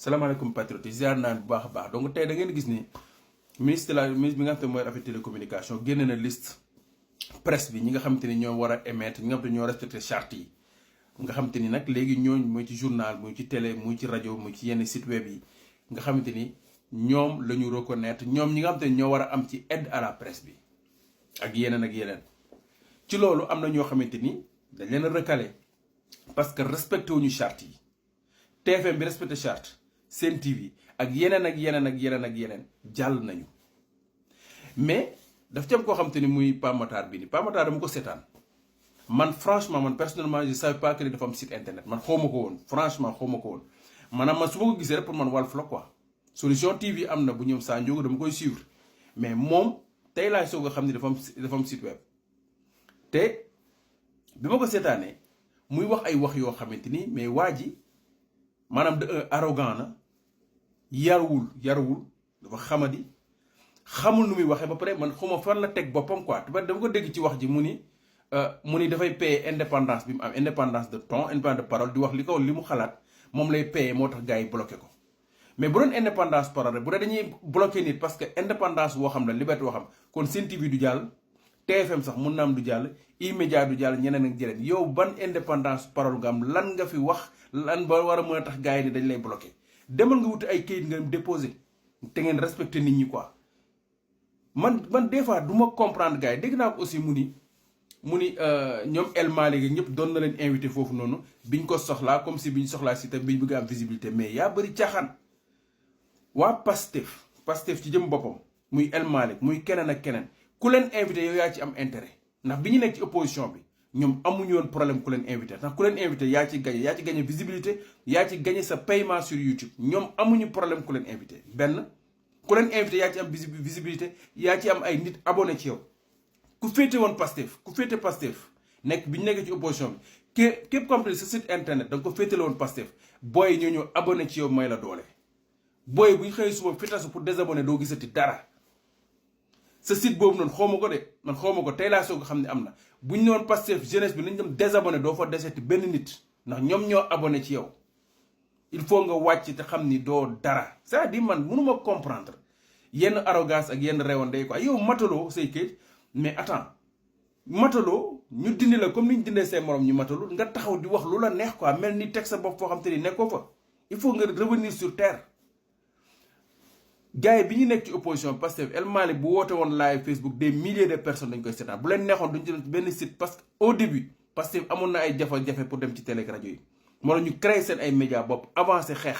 salaamaaleykum patriote ziar naa bu baax a baax donc tey da ngeen gis ni ministre bi nga xam te mooy affaire télécommunication génne na liste presse bi ñi nga xamante ni ñoo war a émettre ñi nga xamante ni ñoo respecté charte yi nga xamante ni nag léegi ñooñ muy ci journal muy ci télé muy ci rajo muy ci yenn site web yi nga xamante ni ñoom la ñu reconnaître ñoom ñi nga xamante ni ñoo war a am ci aide à la presse bi ak yeneen ci loolu am na ñoo xamante ni dañ leen a recalé parce que respecté wuñu charte yi TFM bi respecté charte Sen TV ak yeneen jàll nañu mais daf ci am koo xamante ni muy Pape Matar bi ni Pape Matar dama ko seetaan man franchement man personnellement je savais pas que dafa am site internet man xawma ko woon franchement xawma ko woon maanaam man su ma ko gisee rek pour man Walf la quoi Solution TV am na bu ñoom saa njóogu dama koy suivre mais moom tey laay soog a xam ni dafa am site web te bi ma ko seetaanee muy wax ay wax yoo xamante ni mais waa ji maanaam de arrogant na yaruwul dafa xamadi xamul nu muy waxee ba pare man xuma fan la teg boppam quoi te dama ko dégg ci wax ji mu ni dafay payer indépendance bi mu am indépendance de ton indépendance de parole di wax li mu xalaat moom lay payer moo tax gars yi bloqué ko mais bu doon indépendance parole rek bu dee dañuy bloqué nit parce que indépendance woo xam la liberté woo xam kon Sen TV du jàll TFM sax mun na am du jàll E-Media du jàll ñeneen ak jeneen yow ban indépendance parole nga am lan nga fi wax lan ba war a mën a tax gars yi ni dañ lay bloqué demal nga wuti ay kayit nga déposé te ngeen respecté nit ñi quoi man des fois du ma comprendre gars yi dégg naa ko aussi mu ni ñoom El Malick ñëpp doon na leen invité foofu noonu biñ ko soxlaa comme si biñ soxlaa si tam biñ bëgg am visibilité mais yaa bëri caaxaan waa Pastef ci jëm boppam muy El Malick muy keneen ak keneen ku leen invité yow yaa ci am intérêt ndax bi ñu nekk ci opposition bi ñoom amuñu woon problème ku leen invité ndax ku leen invité yaa ci gagné visibilité yaa ci gagné sa paiement sur YouTube ñoom amuñu problème ku leen invité benn ku leen invité yaa ci am visibilité yaa ci am ay nit abonné ci yow ku féete woon Pastef nekk bi ñu nekkee ci opposition bi képp comme sa site internet da nga ko féetale woon Pastef booy ñoo ñëw abonné ci yow may la doole booy bu ñu xëyee suba fitasu pour désabonné doo gisati dara sa site boobu noonu xawma ko de man xawma ko tey laa soog a xam ne am na bu ñu ne woon Pastef jeunesse bi nañ dem désabonné doo fa deseti benn nit ndax ñoom ñoo abonné ci yow il faut nga wàcc te xam ni doo dara c'est-à-dire man mënuma comprendre yenn arrogance ak yenn rewoon day quoi yow mataloo say kayit mais attends mataloo ñu dindi la comme ni ñu dindee say morom ñu mataloo nga taxaw di wax lu la neex quoi mel ni teg sa bopp foo xam te ni nekkoo fa il faut nga revenir sur terre gars yi bi ñu nekk ci opposition Pastef El Malick bu woote woon live Facebook des milliers de personnes dañ koy seetaan bu leen neexoon duñ ci benn site parce que au début Pastef amoon na ay jafe-jafe pour dem ci télé ak rajo yi moo la ñu créé seen ay médias bopp avancé xeex